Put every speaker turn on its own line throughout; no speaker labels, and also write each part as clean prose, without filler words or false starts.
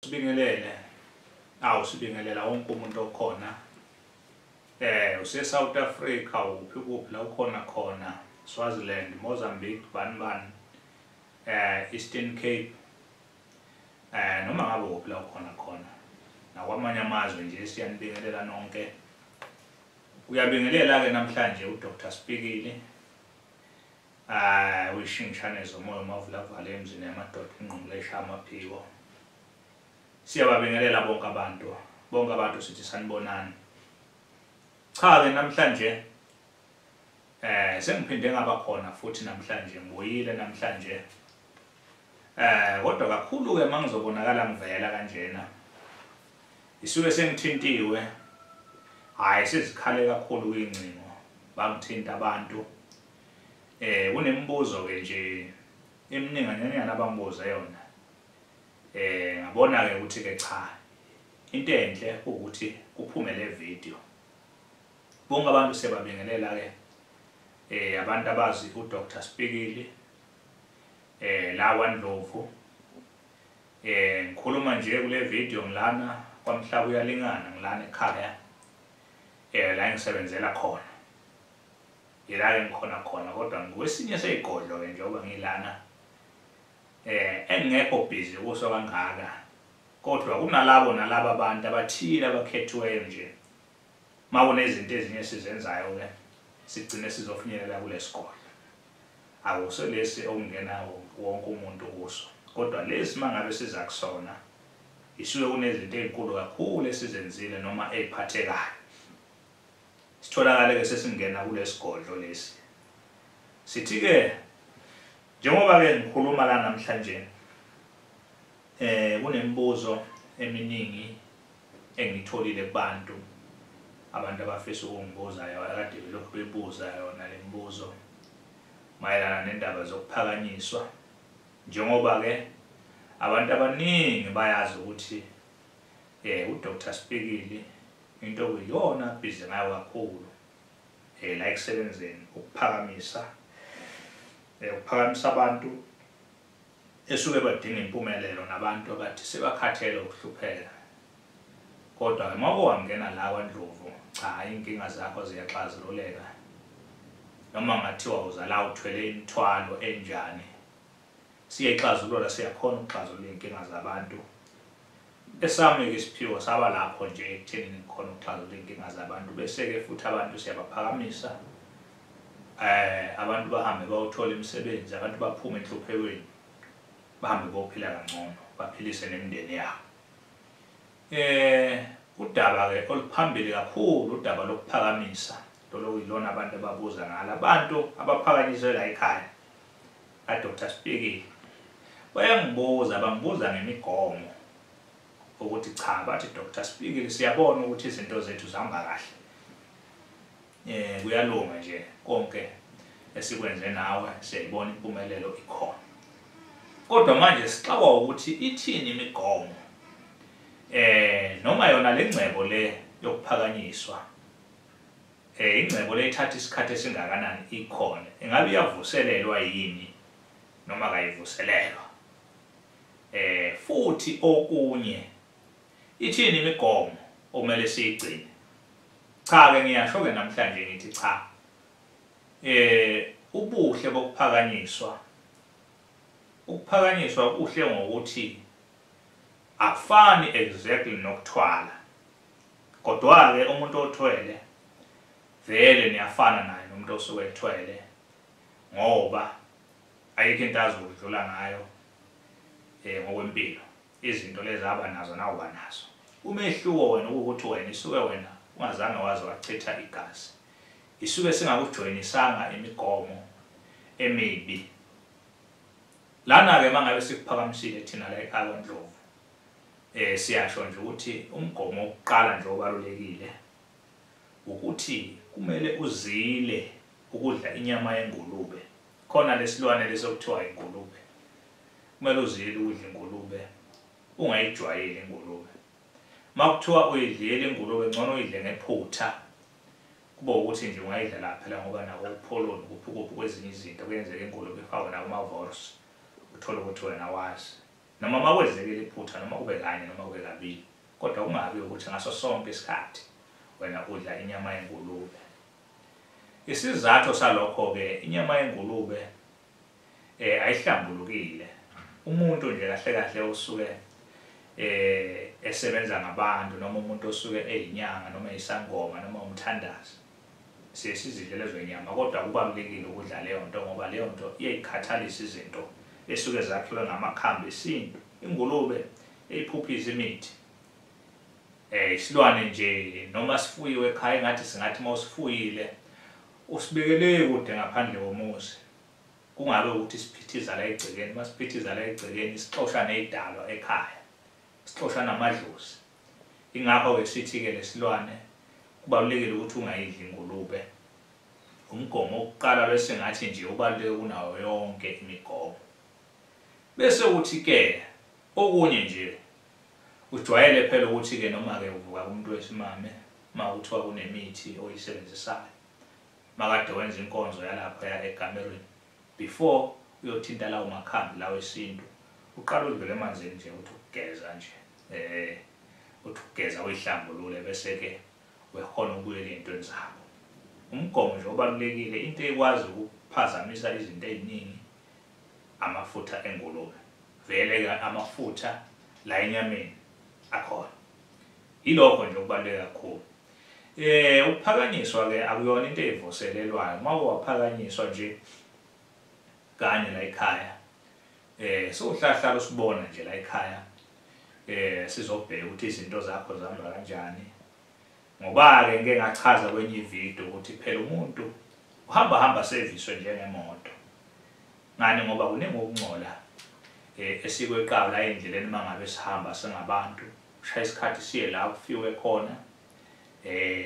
Sibingelele. Awu, sibingelela wonke umuntu okhona. Use South Africa, uphi kuphi la ukhona khona, Swaziland, Mozambique, bani bani, Eastern Cape, noma ngabe kuphi la ukhona khona. Nakwamanye amazwe nje siyanibingelela nonke. Uyabingelela ke namhlanje uDr Spikili. Uyishingishane zomoya uMavulavala emzini yamadoda inqumule eshaya amaphiko. Siyababingelela bonke abantu. Bonke abantu sithi sanibonani. Cha ke namhlanje sengiphinde ngaba khona futhi namhlanje, ngibuyile namhlanje. Kodwa kakhulu ke mangizobonakala ngivela kanjena. Isuke sengithintiwe. Hayi, sizikhale kakhulu kuyingcingo. Bangithinta abantu. Kunemibuzo ke nje emininganyana abangibuza yona. Ngabona ke ukuthi ke cha, into enhle ukuthi kuphume le video. Bonke abantu siyababingelela ke, abantu abazi uDr Spikili la kwaNdlovu. Ngikhuluma nje kule video ngilana kwaMhlaba uyalingana, ngilana ekhaya la engisebenzela khona. Yila ke ngikhona khona, kodwa ngikwesinye seyigodlo ke njengoba ngilana engekho busy kuso kangaka, kodwa kunalabo nalabo abantu abathile abakhethiweyo nje. Makunezinto ezinye esizenzayo ke sigcine sizofinyelela kulesigodlo. Akuselesi okungena wonke umuntu kuso, kodwa lesi mangabe siza kusona isuke kunezinto ezinkulu kakhulu esizenzile noma eziphathekayo. Sitholakale ke sesingena kulesigodlo lesi. Sithi ke njengoba ke ngikhuluma la namhlanje, kunemibuzo eminingi engitholile kubantu, abantu abafisa ukungibuza yona, akade belokhu bebuza yona le mibuzo mayelana nendaba zokuphakanyiswa. Njengoba ke abantu abaningi bayazi ukuthi uDr Spikili into okuyiyona busy ngayo kakhulu la ekusebenzeni ukuphakamisa, ukuphakamisa abantu esuke badinga impumelelo nabantu abathi sebakhathele ukuhlupheka. Kodwa ke mawuke wangena la kwaNdlovu, cha, inkinga zakho ziyaxazululeka. Noma ngathiwa uza la uthwele imithwalo enjani, siyayixazulula, siyakhona ukuxazulula inkinga zabantu. Esami ke isiphiwo saba lapho nje ekuthenini ngikhona ukuxazulula inkinga zabantu, bese ke futhi abantu siyabaphakamisa. Abantu bahambe bayothola imisebenzi, abantu baphume enhluphekweni, bahambe bophila kangcono, baphilise nemindeni yabo. Udaba ke oluphambili kakhulu, udaba lokuphakamisa, lolo kuyilona abantu ababuza ngalo. Abantu abaphakanyiswe la ekhaya kaDr Spikili bayangibuza, bangibuza ngemigomo ukuthi cha, bathi Dr Spikili siyabona ukuthi izinto zethu zihamba kahle, kuyalunga nje konke esikwenze nawe, siyayibona impumelelo ikhona, kodwa manje sixakwa ukuthi ithini imigomo, noma yona lengcebo le yokuphakanyiswa, ingcebo le ithatha isikhathi esingakanani ikhona, ingabe iyavuselelwa yini noma kayivuselelwa? Futhi okunye, ithini imigomo okumele siyigcine? Cha ke ngiyasho ke namhlanje ngithi cha, ubuhle bokuphakanyiswa, ukuphakanyiswa kuhle ngokuthi akufani exactly nokuthwala, kodwa ke umuntu othwele vele niyafana naye nomuntu osuke ethwele, ngoba ayikho into azodlula ngayo ngokwempilo. Izinto lezi aba nazo nawe uba nazo. Umehluko wena ukuthi wena isuke wena ungazange waze wachitha igazi, isuke singakujoyinisanga imigomo emibi. Lana ke mangabe sikuphakamisile thina la ekhaya kwaNdlovu, siyasho nje ukuthi umgomo wokuqala nje obalulekile ukuthi kumele uzile ukudla inyama yengulube. Khona lesilwane lesokuthiwa ingulube, kumele uzile ukudla ingulube, ungayijwayeli ingulube. Makuthiwa uyidlile ingulube, ngcono uyidle ngephutha, kube ukuthi nje ungayidla la phela, ngoba nako upholoni kuphi kuphi kwezinye izinto kuyenzeka ingulube ifakwe nakumavors, uthole ukuthi wena wazi. Noma makwenzekile iphutha, noma kube kanye noma kube kabili, kodwa kungabi ukuthi ngaso sonke isikhathi wena udla inyama yengulube. Isizathu salokho-ke, inyama yengulube ayihlambulukile. Umuntu nje kahle kahle osuke esebenza ngabantu, noma umuntu osuke eyinyanga noma eyisangoma noma umthandazi, siye sizidle lezo nyama, kodwa kubalulekile ukudla leyo nto ngoba leyo nto iyayikhathalisa izinto esuke zakhiwe ngamakhambi esintu. Ingulube iyiphuphisa imithi. Isilwane nje noma sifuyiwe ekhaya, engathi singathi uma usifuyile usibekele kude ngaphandle komuzi, kungabe ukuthi siphithiza la egcekeni. Uma siphithiza la egcekeni sixosha nezidalwa ekhaya, sixosha namadlozi. Ingakho-ke sithi-ke lesilwane kubalulekile ukuthi ungayidli ingulube. Umgomo wokuqala lwesingathi nje ubaluleke kunayo yonke imigomo. Bese uthi-ke okunye nje, ujwayele phela ukuthi-ke noma-ke uvuka kumuntu wesimame, uma kuthiwa kunemithi oyisebenzisayo, makade wenza inkonzo yalapha ekamerweni, before uyothinta lawo makhambi lawo esintu, uqala udlule emanzini nje, uthi ukugeza nje, uthi ukugeza uyihlambulule, bese-ke uyakhona ukubuyela ey'ntweni zakho. Umgomo nje obalulekile, into ekwazi ukuphazamisa izinto ey'ningi, amafutha engulube. Vele-ke amafutha la enyameni akhona. Yilokho nje okubaluleke kakhulu. Ukuphakanyiswa-ke akuyona into eyivuselelwayo. Uma waphakanyiswa nje kanye la ekhaya, sowuhlahlala usibona nje la ekhaya, sizobheka ukuthi izinto zakho zihamba kanjani. Ngoba-ke ngike ngachaza kwenye ividiyo ukuthi phela umuntu uhamba hamba seviswe njengemoto. Ngani? Ngoba kuningi ukungcola esikweqayo la endleleni uma ngabe sihamba singabantu. Kushaya isikhathi siye la kufiwe khona.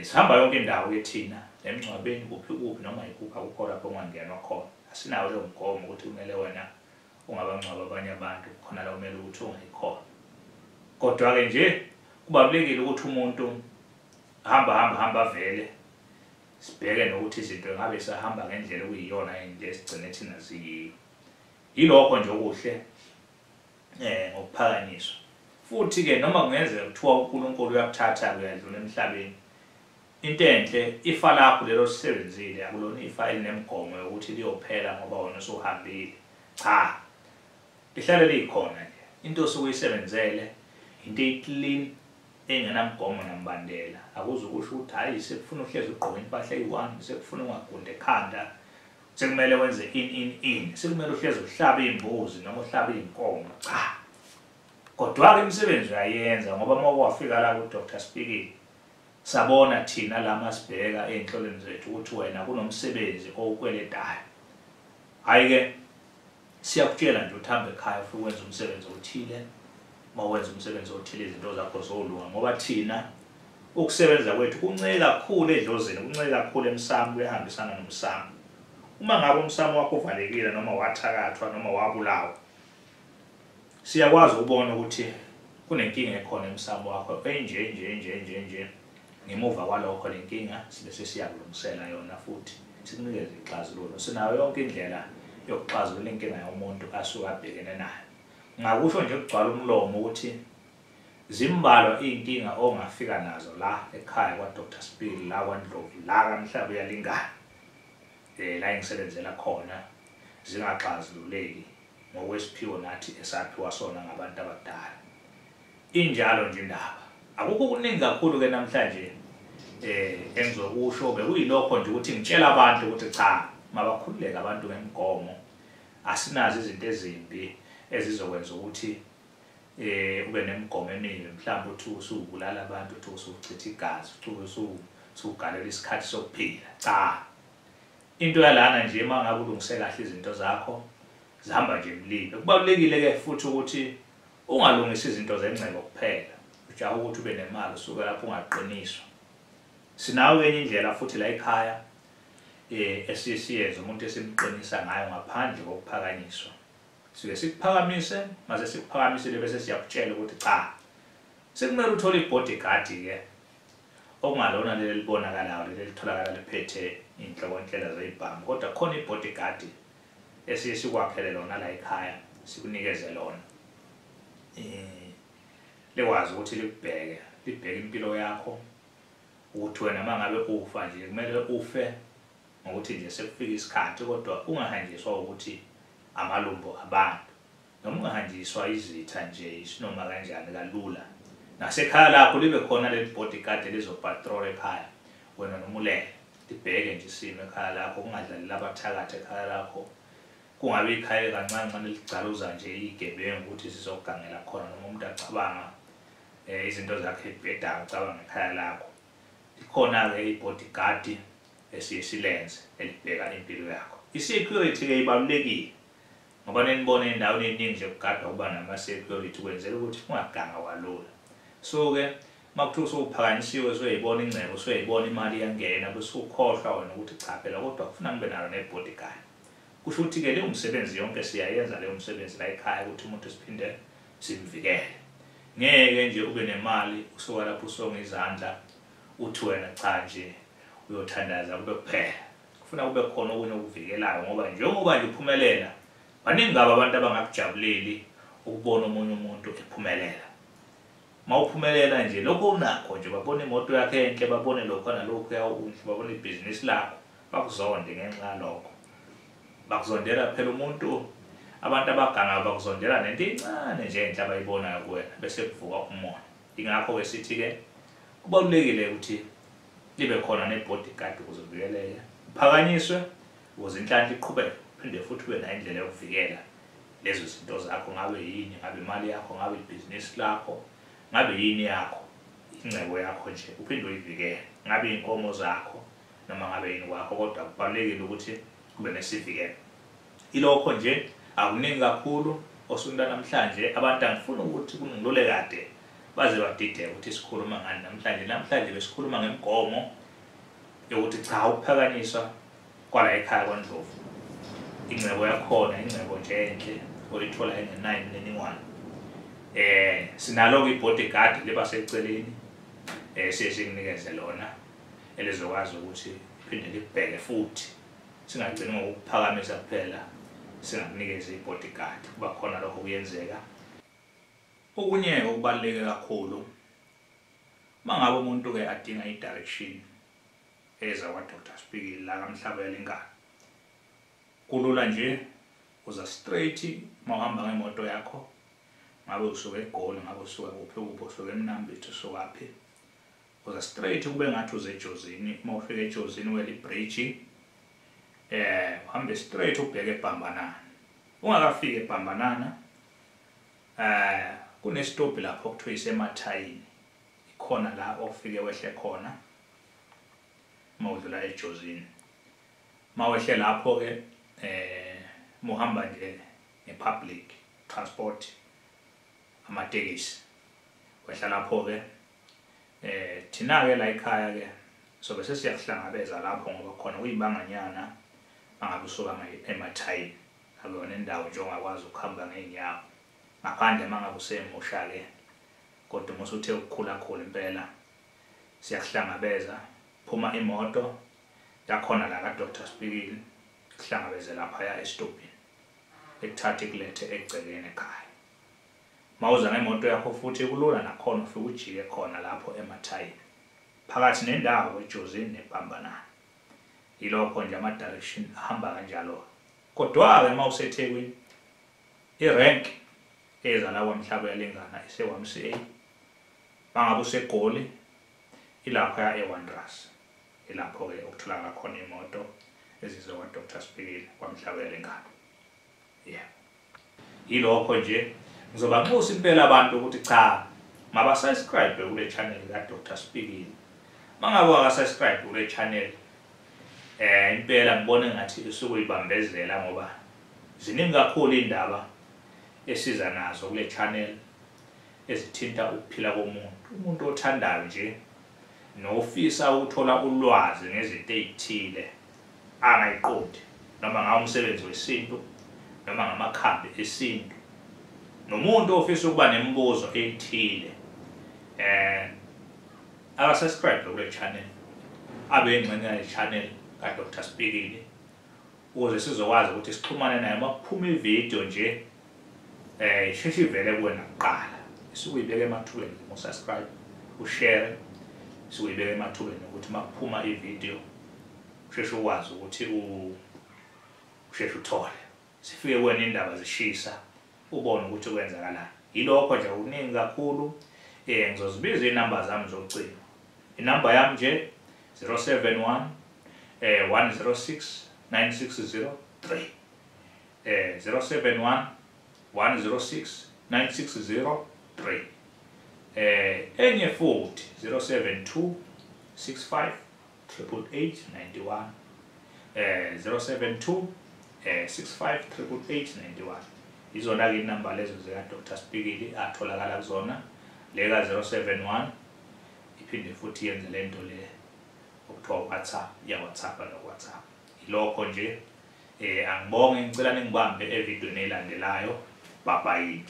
Sihamba yonke indawo ke thina, emngcwabeni, kuphi kuphi, noma yikuphi, akukho lapho okungangenwa khona. Asinawo leyo mgomo ukuthi kumele wena ungabangcwaba abanye abantu, khona la kumele ukuthi ungayikhona. Kodwa-ke nje kubalulekile ukuthi umuntu hamba hamba hamba vele, sibheke nokuthi izinto ngabe sahamba ngendlela okuyiyona yini le sigcine thina ziyiyo. Yilokho nje okuhle ngokuphakanyiswa. Futhi-ke noma kungenzeka kuthiwa uNkulunkulu uyakuthatha uyadlula emhlabeni, into enhle ifa lakho lelo lisebenzile, akulona ifa elinemigomo yokuthi liyophela ngoba wena usuhambile. Cha, lihlale likhona nje. Into osuke uyisebenzele into eclean engenamgomo nambandela. Akuzukusho ukuthi hayi sekufuna uhlezi ugqoke impahla eyi-one, sekufuna ungagundi ekhanda, sekumele wenze in, sekumele uhlezi uhlabe iy'mbuzi noma uhlabe iy'nkomo. Cha, kodwa-ke imisebenzi uyayenza, ngoba uma wafika la ku-Dr Spikili, sabona thina la masibheka ey'nhlolweni zethu ukuthi wena kunomsebenzi owukweletayo. Hhayi-ke siyakutshela nje ukuthi hamba ekhaya ufike wenze umsebenzi othile. Uma wenza umsebenzi othile izinto zakho zolunga, ngoba thina ukusebenza kwethu kuncike kakhulu edlozini, kuncike kakhulu emsamo, kuyahambisana nomsamo. Uma ngabe umsamo wakho uvalekile noma wathakathwa noma wabulawa, siyakwazi ukubona ukuthi kunenkinga ekhona emsamo wakho enje nje nje nje nje. Ngemuva kwalokho le nkinga sibe sesiyakulungisela yona futhi sikunikeze ixazululo. Sinayo yonke indlela yokuxazulula inkinga yomuntu asuke abhekene nayo. Ngakusho nje kugcwala umlomo ukuthi zimbalwa iy'nkinga ongafika nazo la ekhaya kwa-Dr Spikili, la kwaNdlovu, la kaMhlaba uyalingana, la engisebenzela khona, zingaxazululeki ngokwesiphiwo nathi esaphiwa sona ngabantu abadala. Injalo nje indaba. Akukho okuningi kakhulu-ke namhlanje engizokusho. Bekuyilokho nje ukuthi ngitshela abantu ukuthi cha, mabakhululeke abantu ngemigomo. Asinazo izinto ezimbi ezizokwenza ukuthi ube nemigomo emibi, mhlawumbe uthi usubulala abantu, uthi usuchitha igazi, uthi usugalela isikhathi sokuphila. Cha, into yalana nje uma ngabe ulungise kahle izinto zakho zihamba nje mlibe. Kubalulekile-ke futhi ukuthi ungalungisi izinto zengcebo kuphela, ujahe ukuthi ube nemali usuke lapho ungaqiniswa. Sinayo enye indlela futhi la ekhaya esisiyenza umuntu esimqinisa ngayo ngaphandle kokuphakanyiswa. Sike sikuphakamise, mase sikuphakamisile bese siyakutshela ukuthi cha, sekumele uthole i-bodyguard-ke okungalona leli libonakalayo, leli litholakala liphethe iy'nhlobonhlela zey'bhamu, kodwa khona i-bodyguard esiye sikwakhele lona la ekhaya, sikunikeze lona. Likwazi ukuthi likubheke, libheke impilo yakho, ukuthi wena mangabe ufa nje kumele ufe ngokuthi nje sekufika isikhathi, kodwa ungahanjiswa ukuthi amalumbo abantu, noma ungahanjiswa izitha nje isinoma kanjani kalula. Nasekhaya lakho libe khona leli bodyguard elizopatrol ekhaya, wena nomulele libheke nje isimo ekhaya lakho, kungadlaleli abathakathi ekhaya lakho, kungabe ikhaya kancane kancane ligcaluza nje igebengu ukuthi sizogangela khona, noma umuntu acabanga izinto zakhe ebhedayo acabanga ekhaya lakho. Ikhona-ke i-bodyguard esiye silenze elibheka impilo yakho. I-security-ke ibalulekile, ngoba nenibona endaweni eningi nje kugadwa kuba nama-security, kwenzela ukuthi kungaganga kalula. So-ke uma kuthiwa usuphakanyisiwe, usuyayibona ingcebo, usuyayibona imali iyangena, bese ukhohlwa wena ukuthi cha phela kodwa kufuna ngibe nalo ne-bodyguard. Kusho ukuthi-ke leyo msebenzi yonke siyayenza leyo msebenzi la ekhaya, ukuthi umuntu siphinde simvikele. Ngeke nje ube nemali usuka lapho usonga izandla uthi wena cha nje uyothandaza kube kuphela. Kufuna kube khona okunye okuvikelayo, ngoba njengoba nje uphumelela, baningi kabi abantu abangakujabuleli ukubona omunye umuntu ephumelela. Mawuphumelela nje lokho unakho nje, babone imoto yakhe enhle, babone lokho nalokhu okuhle, babone ibhizinisi lakho, bakuzonde ngenxa yalokho. Bakuzondela phela umuntu, abantu abaganga bakuzondela nento encane nje enhle abayibonayo kuwena, bese kuvuka umona. Ingakho-ke sithi-ke kubalulekile ukuthi libe khona ne-bodyguard ukuze uvikeleke, uphakanyiswe ukuze inhlanhla iqhubeke, uphinde futhi ube nayo indlela yokuvikela lezo zinto zakho, ngabe yini, ngabe imali yakho, ngabe ibhizinisi lakho, ngabe yini yakho, ingcebo yakho nje uphinde uyivikele, ngabe iy'nkomo zakho noma ngabe yini kwakho, kodwa kubalulekile ukuthi kube nesivikelo. Ilokho nje, akuningi kakhulu osukwini lwanamhlanje. Abantu angifuni ukuthi kungilule kade baze badideke ukuthi sikhuluma ngani namhlanje. Namhlanje besikhuluma ngemigomo yokuthi cha, ukuphakanyiswa kwala ekhaya kwaNdlovu, ingcebo yakhona ingcebo nje enhle oyithola engenayo imininingwane. Sinalo-ke i-bodyguard liba seceleni, siye sikunikeze lona elizokwazi ukuthi phinde likubheke futhi, singagcini ngokukuphakamisa kuphela, singakunikeza i-bodyguard. Kuba khona lokho kuyenzeka. Okunye okubaluleke kakhulu, mangabe umuntu-ke adinga i-direction eza kwa-Dr Spikili la kaMhlabuyalingana, kulula nje, uza straight mawuhamba ngemoto yakho, ngabe usuka eGoli, ngabe usuka kuphi kuphi, usuka eMnambithi, usukaphi, uza straight kube ngathi uze eJozini. Uma ufika eJozini wela ibridge, uhambe straight ubheke eBhambanana. Ungakafiki eBhambanana, kunesitobhi lapho okuthiwa iseMathayini, ikhona la ofike wehle khona mawudlula eJozini. Mawehle lapho-ke, muhamba nje nge-public transport, amatekisi, wehla lapho-ke. Thina-ke la ekhaya-ke sobe sesiyakuhlangabeza lapho, ngoba khona kuyibanganyana mangabe usuka eMathayini, akuyona indawo nje ongakwazi ukuhamba ngey'nyawo, ngaphandle mangabe usemusha-ke. Kodwa uma usuthe ukukhula khula impela, siyakuhlangabeza, phuma imoto yakhona la ka-Dr Spikili, kuhlangabeze laphaya esitobhini, ekuthathe ikulethe egcekeni ekhaya. Mawuza ngemoto yakho futhi kulula nakhona, ufike ujike khona lapho eMathayini, phakathi nendawo eJozini neBhambanana. Yilokho nje, ama-direction ahamba kanjalo. Kodwa-ke uma useThekwini, i-rank eza la kwaMhlabuyalingana ise-YMCA. Mangabe useGoli, ilaphaya e-Wanderers, ilapho-ke okutholakala khona imoto eziza kwa-Dr Spikili kwaMhlabuyalingana. Yeah, yilokho nje. Ngizobanxusa impela abantu ukuthi cha, mabasubscribe kule channel ka-Dr Spikili. Mangabe wakasubscribe kule channel, impela ngibona engathi usukuyibambezela, ngoba ziningi kakhulu indaba esiza nazo kule channel ezithinta ukuphila komuntu, umuntu othandayo nje nofisa ukuthola ulwazi ngezinto ey'thile angayiqondi, noma ngawo umsebenzi wesintu, noma ngamakhambi esintu, nomuntu ofisa ukuba nemibuzo ethile, akasubscribe kule channel, abe ingxenye yale channel ka-Dr Spikili, ukuze sizokwazi ukuthi sixhumane naye. Uma kuphuma ividiyo nje Isheshe ivele kuwena kuqala. Isuke uyibeka emathubeni nje usubscribe, ushare, isuke uyibeka emathubeni ukuthi makuphuma ivideo usheshe ukwazi ukuthi usheshe uthole. Sifike kuwena indaba zishisa, ubone ukuthi kwenzakalani. Yilokho nje, okuningi kakhulu. Ngizozibiza inamba zami zocingo. Inamba yami nje 071 106 9603. 071 106 9603. Enye futhi 072 65 888 91. 072 65 888 91. Izona ke inamba lezo zika Dr. Spikili atholakala kuzona. Leka 071 iphinde futhi yenze lento le okuthiwa WhatsApp, ya WhatsApp no WhatsApp. Ilokho nje. Angibonge, ngicela ningibambe evidweni elandelayo. Bye bye.